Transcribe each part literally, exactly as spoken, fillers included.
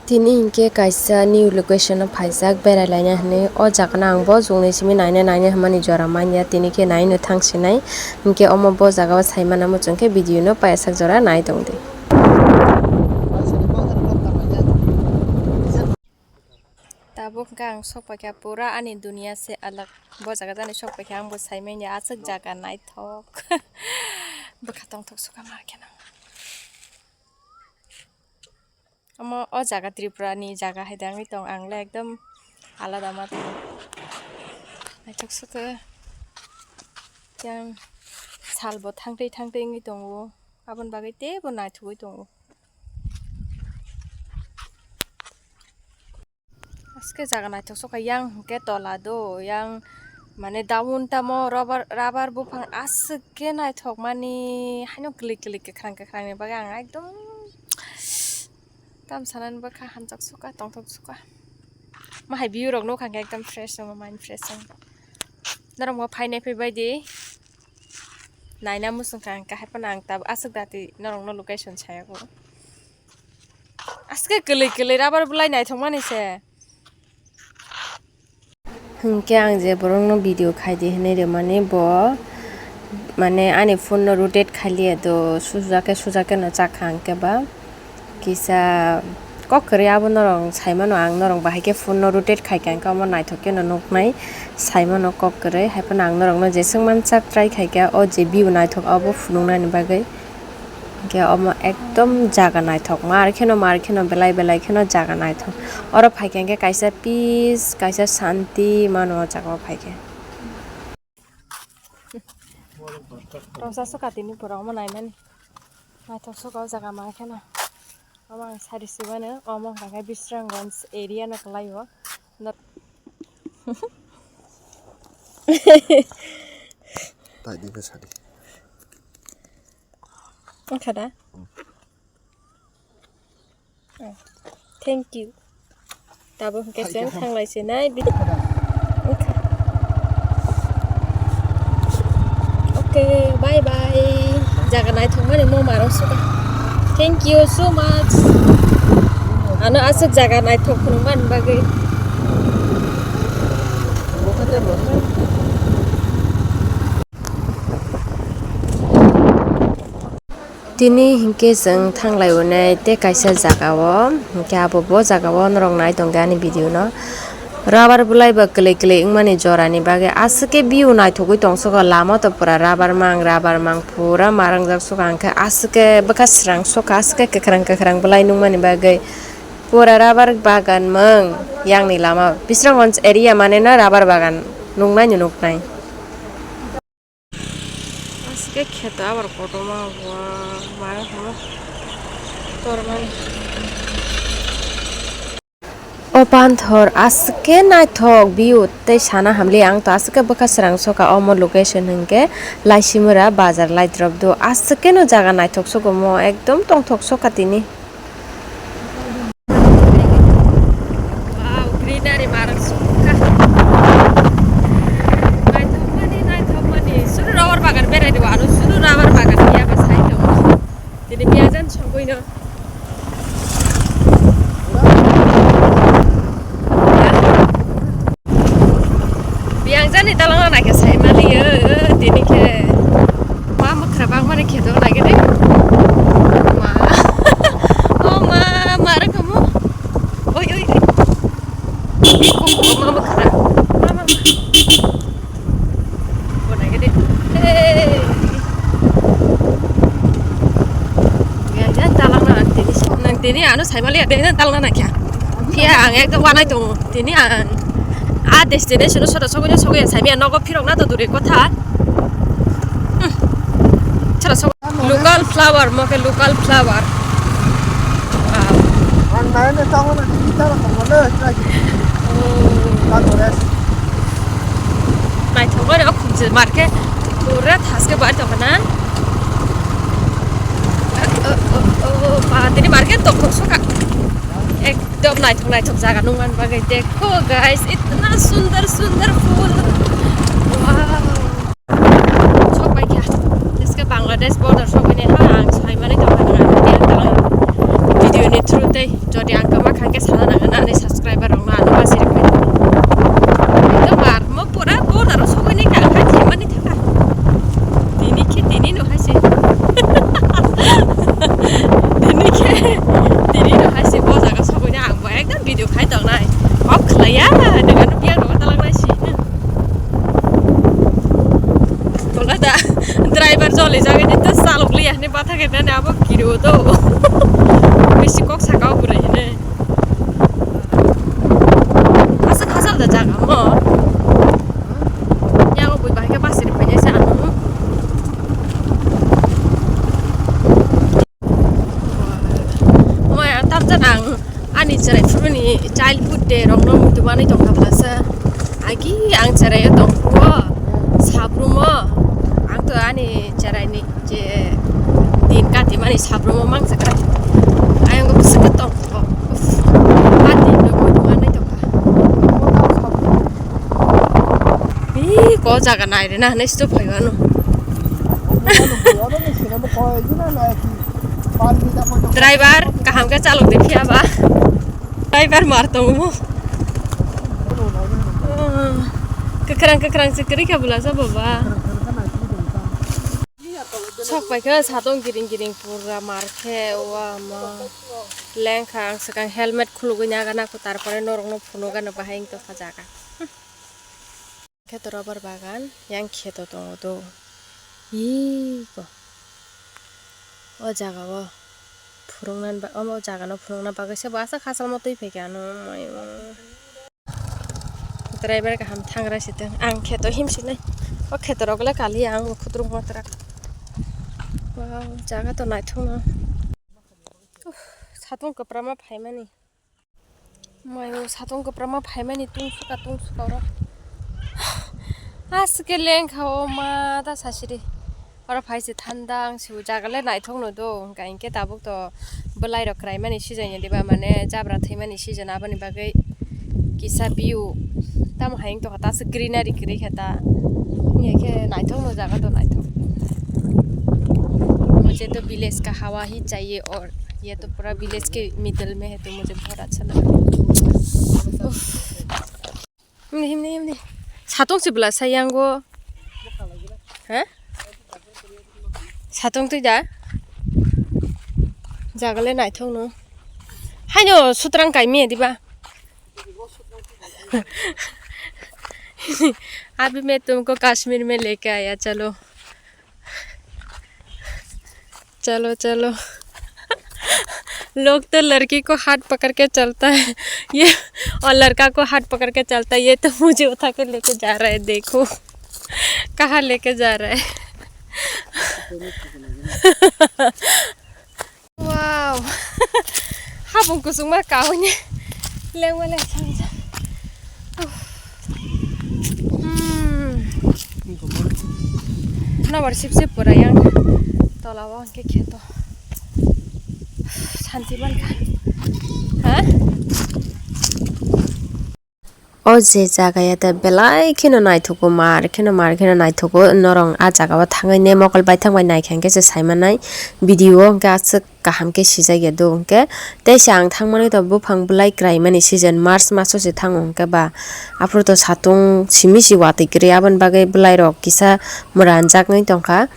Tini hinkhe kaisa new location o phaijak berai laina hinwi. O jaga no ang bo chwngni simi naina naina hwnmani jora manya, tini khe naino thang sinai. Hinkhe omo bo jaga o sai mana muchung khe video no paiyasak jora nai tong di. Tabuk hwnkhe ang sok paikha pura ani dunia se alag. Bo jaga jani sok paikha ang bo sai manya aswk jaga naithok. Bwkha tongthok suka ma kheno. Omo o jaga Tripura ni jaga hai da wngwi tong, ang le ekdom alada ma tongo. Naithok sukha yang sal bo thangtwi thangtwi wngwi tongo, aboni bagwi teibo naithogwi tongo. Aske jaga naithok sukha yang hwnkhe tola do, yang mane down tamo rubber, rubber buphang aswk khe naithok mani haino kwlwi kwlwi kwkhwrang kwkhwrang ni bagwi ang ekdom Tam sanani bwkha hamjak suka, tongthok suka. Ma hai view rok nukha khe ekdom fresh wngo, mind fresh wngo. Norok bo phainai phaibai di. Naina muchung kha ang kahai phano ang tabuk aswk dati norok no location sayago. Aske kwlwi kwlwi rubber bwlai naithok mani se. Hinkhe ang je borokno video khaidi hinwi rwmani bo, mane, ani phone no rotate khailiya do, sujak khe sujak khe no chakha hinkhe ba kisa kok kwrwi abo norok saimano, ang norok bahai khe phone no rotate khaikha hinkhe omo naithok khe no nuknai, saimano kok kwrwi, haiphano ang norokno jeswk mansak try khaikha o je view naithok abo phunuknani bagwi. Hinkhe omo ekdom jaga naithok, mar kheno, mar kheno, belai belai kheno jaga naithok. Oro phaikha hinkhe kaisa peace, kaisa shanti mano o jaga o phaikhe. Rongsa suka tini pura omo naimani. Naithok suka o jaga mar kheno. Omo ang sari sibano, omo hwnkha khe Bisramganj area no kwlai o. Taidi khe sadi. Wngkha da? Hmm. Oh, thank you. Tabuk hwnkhe chwng thanglai sinai. Wngkha. Okay, bye bye. Jaga naithokmani mo marok suka. Thank you so much. Ano aswk jaga naithok phunukmani bagwi. Tini hinkhe chwng thanglai unai tei kaisa jaga o, hinkhe abo bo jaga o norok nai tongkha ani video no. Rubber bwlai ba kwlwi kwlwi wngmani jorani bagwi aswk khe view naithogwi tong sukha, lama to pura rubber mang rubber mang pura ma rangjak sukha, hinkhe aswk khe bwkha srang sukha, aswk khe kwkhwrang kwkhwrang bwlai nukmani bagwi pura rubber bagan mang. Yang ni lama Bisramganj area mane no rubber bagan nuknai no nuknai. Aswk khe kheto abar kotorma bo, ma wngkha tormani. O panthor aswk khe naithok view tei sana hamli, ang to aswk khe bwkha srang sokha omo location hinkhe Laisimura bazar Laitrop do, aswk khe no jaga naithok sokha omo, ekdom tongthok sokha tini. Wow, greenery marang sukha. Naithokmani, naithokmani. Suru rubber bagan berai di, aro suru rubber bagan ya ba sai do. Jadi biajan songkoi no. Biang jani dalong na khe sai mali yo, tini khe. Ma mwkhra bang mani khe do na gede. Ma. O ma, ma rang kamu. Oi, oi, oi. Ih, kum, kum, ma mwkhra. Ma, ma, ma. Bo na gede. Hey. Biang jani dalong na tini. Nang tini ano sai mali ya, biang jani dalong na kya. Phiya ang ekdom wanai tongo. Tini ang a destination o sora sogwi sogwi sabi ang nogo phirok na to duri kotha. Hmm. Sora sogwi local flower mo khe local flower. Wow. Ang naina tamo na tini tara tamo le. Oh. Ka tore. Naithok mani o khumjil market pura thaske bai tongkha na. Oh, oh, oh, oh, ba, tini market tongthok sukha. Ek Ekdom naithok naithok jaga nukmani bagwi. Dekho guys, itna sundar sundar phul. Wow. Sok pai kha. Teske Bangladesh border sogwi nai ha, ang sai mani tongkha nang video ni through tei jodi ang Kama kha khe sana nang ani subscriber rok no ano basi rok. Ekdom bar mo pura border o sogwi ni ka kha thimani thaka. Tini khe tini no hai se. Tini khe tini no hai se bo jaga sogwi ni ang bo ekdom video khai tong nai. Off khlai ya nang ano biang rok talang nai si. Tola da driver joli jagani ta salok liya hini batha khe nani abo kiriwo do. Bisi kok saka o bwrwi hini. Asa khasal da jaga mo. Yago bui bahai khe basi rwphai nai se ano. Maya tamjak ang ani cherai phuruni childhood day rokno muitu manwi tongkha blasa. Agi ang cherai tongkho sabrumo. Ang to ani cheraini je din kati mani sabrumo mangsa kati. Ayang ko bwswk tongkho. Uff. A din rok muitu manwi tongkha. Ih, ko jaga nai rwna hinwi sido phaiwano. Driver, kaham khe chalok de phiya ba. Driver mar tongo. Kwkrang kwkrang se kwrwi kha bwlasa baba. Sok pai khe satong giring giring pura mar khe, wa ma. Lengkha ang swkang helmet khulugwi nagana kho, tarpore norokno phunukgano bahai wng tongkha jaga. Kheto rubber bagan, yang kheto tongo do. Iko. O jaga o phunuknani ba-, omo jaga no phunukna bagwi se bo aswk hachal ma twi phaikha ano, mai o. Driver kaham thangra sitwng, ang kheto himsinai. O kheto rok le kaliya ang bo khudruk matwrak. Wow, jaga to naithok no. Uff, satung kwpra ma phaimani. Mayo satung kwprama phaimani tungsukha tungsukha oro. Aswk khe lengkha o ma da sasiri. Oro phai se thanda ang se o jaga le naithok no do. Hwnkha hinkhe tabuk to bwlai rok kwraimani season ya diba, mane jabra thwimani season, aboni bagwi kisa view tamo hai wngtokha ta aswk greenery kwrwi kha ta. Wngya khe naithok no jaga to naithok. Mujhe to village ka hawa hi chahiye aur ये तो पूरा विलेज के मिडिल में है, तो मुझे बहुत अच्छा लगा। Uff. Himni, himni, himni. Satung si bwla sayango. Ha? Satung twi da? Jagale naithok no. Haino sutrang kaimi diba? अभी मैं तुमको कश्मीर में लेके आया, चलो। चलो, चलो। लोग तो लड़की को हाथ पकड़ के चलता है, ये, और लड़का को हाथ पकड़ के चलता है, ये तो मुझे उठा के लेके जा रहा है। देखो, कहाँ लेके जा रहा है। Wow. Habung kusung ma kauni. Lengma leng sang sang. Hmm. Nabar sip sip pura yang tola o hwnkhe kheto. Santi mankha. Ha? O je jaga ya ta belai kheno naithogo, mar kheno, mar kheno naithogo. Norok a jaga o thangwi ne mokol baithang bai naikha hwnkhe se saimanai video o hwnkhe aswk kaham khe sijak ya do hwnkhe. Tei se ang thangmani to buphang bwlai kwraimani season March maso se thango hwnkhe ba, aphuru to satung simi si watwi kwrwi, aboni bagwi bwlai rok kisa mwranjaknai tongkha.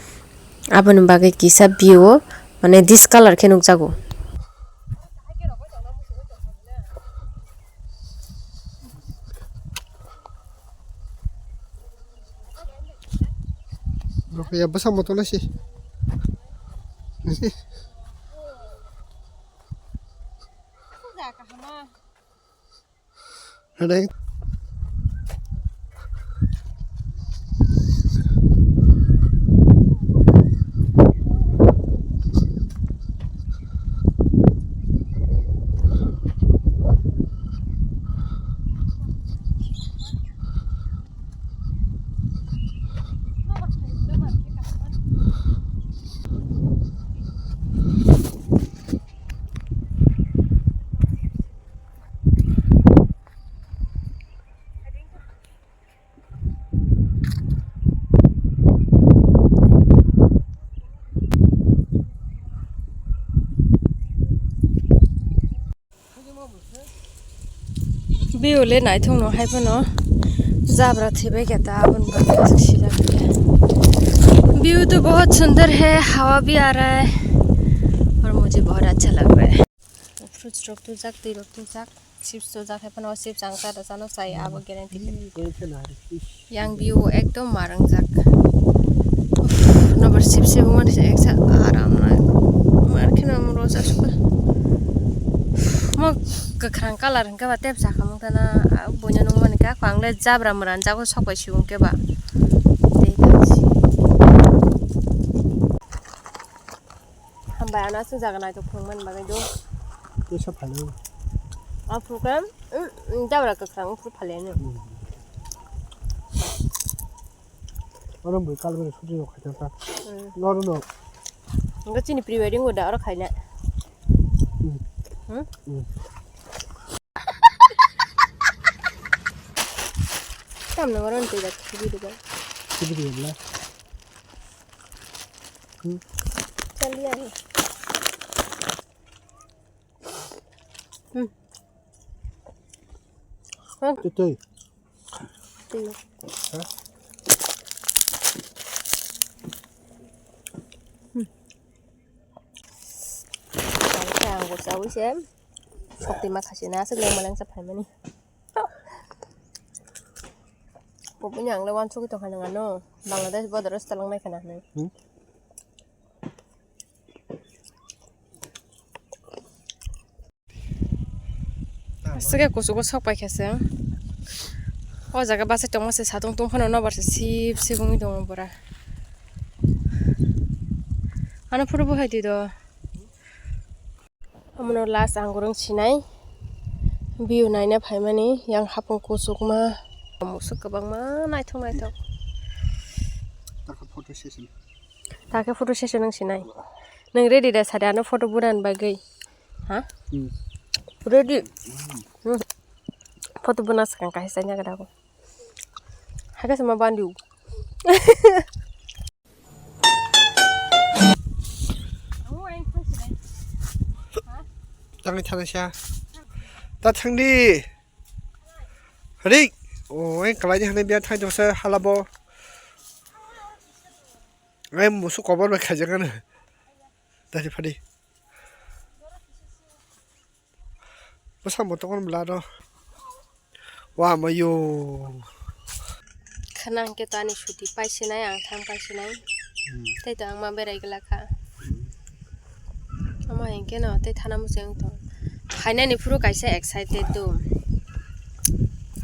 Aboni bagwi kisa view o mane discolor khe nukjago. Rok ya bwsa moto na si. Reng. View le naithok no hai phano jabra thwibai khe ta aboni bagwi aswk sijak khe. View to bahut sundar hai, hawa bhi aa raha hai aur mujhe bahut accha lag raha hai. Fruits rok tubujak, twi rok tubujak, chips tubujak hai phano chips ang cha da chano chai abo guarantee khe. Yang view ekdom marwngjak. Uff, nobar sip sip wngmani se eksa aram nai. Mar kheno amo rosa suka. Mo kwkhwrang colour hwnkhe ba tep sakha mung tana, ah, buino nungmani kha, ang le jabra mwran jago sok bai si hwnkhe ba. Tei kha si. Hambai ano aswk jaga naithok phwrwngmani bagwi do. Tei sa phainai. A phuru khe, mm, mm, jabra kwkhwrang phuru phaliyani. Hmm. Oro bwrwi kalbari shooting rok khaijak kha. Hmm. Oro no. Hwnkhe chini pre wedding bo da oro khaina. Hmm. Hmm? Hmm. Tamni oro ni twi da khibi diba. Khibi diba bla. Hmm. Chal liya hai. Hmm. Twi, twi. Twi. Ha? Hmm. Ang bo chawi se. Sokti ma khasi na aswk le maleng sa phaimani. Bo buini ang le uansugwi tongkha nang ano. Bangladesh border o se talang nai khana hinwi. Hmm? Aswk khe kuchugo sok paikha se. O jaga bachai tongma se satung tungphano nobar se sip sip wngwi tongo bura. Ano photo bo hai twi do. Omono last ang gorong sinai. View naina phaimani yang hapung kuchukma. Musuk kwbangma naithok naithok. Takha photo session. Takhe photo session wng sinai. Nang ready da sadi ano photo bunani bagwi. Ha? Hmm. Ready? Hmm. Photo buna swkang kaisa nya gada ko. Hakhe sama bandu. Tangwi thangwi sa. Ta thangdi. Rik. O, ai kalai ni hanai biya thai dosa halabo. Ai musu kobor bai khaijak ano. Dari phadi. Bwsa motor kono bwla rw. Wa mayo. Khana hwnkhe to ani suti paisinai, ang thang paisinai. Hmm. Tei to ang ma berai glak kha. Hmm. Omo hinkhe no tei thana muchung tong. Phainani phuru kaisa excited do.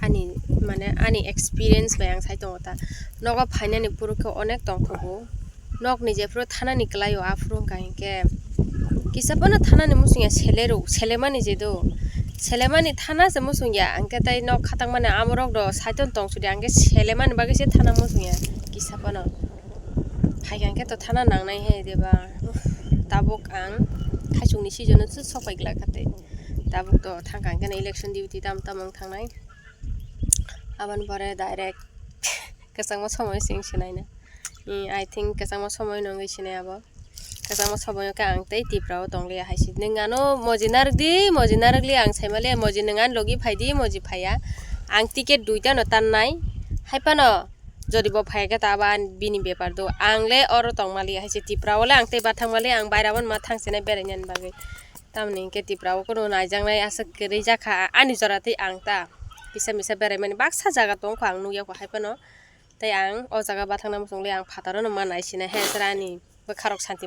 Ani, mane, ani experience bai ang sai tongo ta. Nogo phainani phuru khe onek tongthogo. Nokni jephuru thanani kwlaio, aphuru wngkha hinkhe kisa phano thanani muchungya, sele rw, selemani je do, selemani thana se muchungya, hinkhe tei nok khatangmani amorok do saiton tongsudi, hinkhe selemani bagwi se thana muchungya kisa phano. Phaikha hinkhe to thana nangnai hai deba. Uff, tabuk ang thaisukni season-o se sokpai glak kha tei. Tabuk to thangkha hinkhe election duty tamo tamo wng thangnai. Aboni pore direct kwchangma somoi se wng sinai na. I think kwchangma somoi no wngwi sinai abo. Kwchangma somoi o khe ang tei Tipra o tong liya hai se. Nwng ano moji narwk di, moji narwk li, ang sai maliya moji nwng ani logi phai di, moji phaiya. Ang ticket duita no tan nai. Hai phano jodi bo phai khe ta abo ani bini bepar do. Ang le oro tong maliya hai se, Tipra o le ang tei bathang maliya, ang baira o ma thang sinai berai nani bagwi. Tamoni hinkhe Tipra o kunu naijaknai aswk kwrwi jakha ani jora tei ang ta. Kisa misa berai mani baksa jaga tongkha ang nukya kho hai phano. Tei ang o jaga bathangna muchungli ang phataro no ma naisinai, he sera ani bwkharok santi.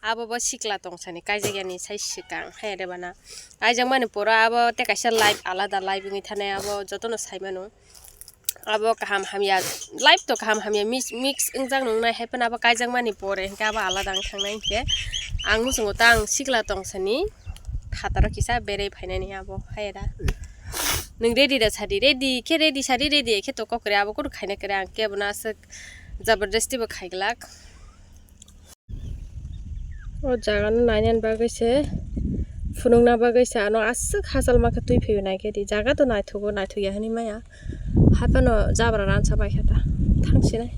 Abo bo sikla tongsani kaijakya ni sai swkang, he rebana. Kaijakmani poro abo tei kaisa life, alada life wngwi thanai, abo jotono sai mano. Abo kaham hamya, life to kaham hamya mix, mix wngjak nungnai, hai phano abo kaijakmani pore hinkhe abo alada wng thangnai hinkhe. Ang muchungo ta ang sikla tongsani phataro kisa berei phainani abo, hai da. Nwng ready da sadi, ready khe ready sadi, ready khe to kok kre, abo kunu khaina kre, ang kebo no aswk jabardasti bo khaiglak. O jaga no nainani bagwi se, phunukna bagwi se ano aswk hachal ma khe twi phaiwi nai khe di. Jaga to naithogo, naithokya hinwi maya. Hai phano jabra ransa bai khe ta thang sinai.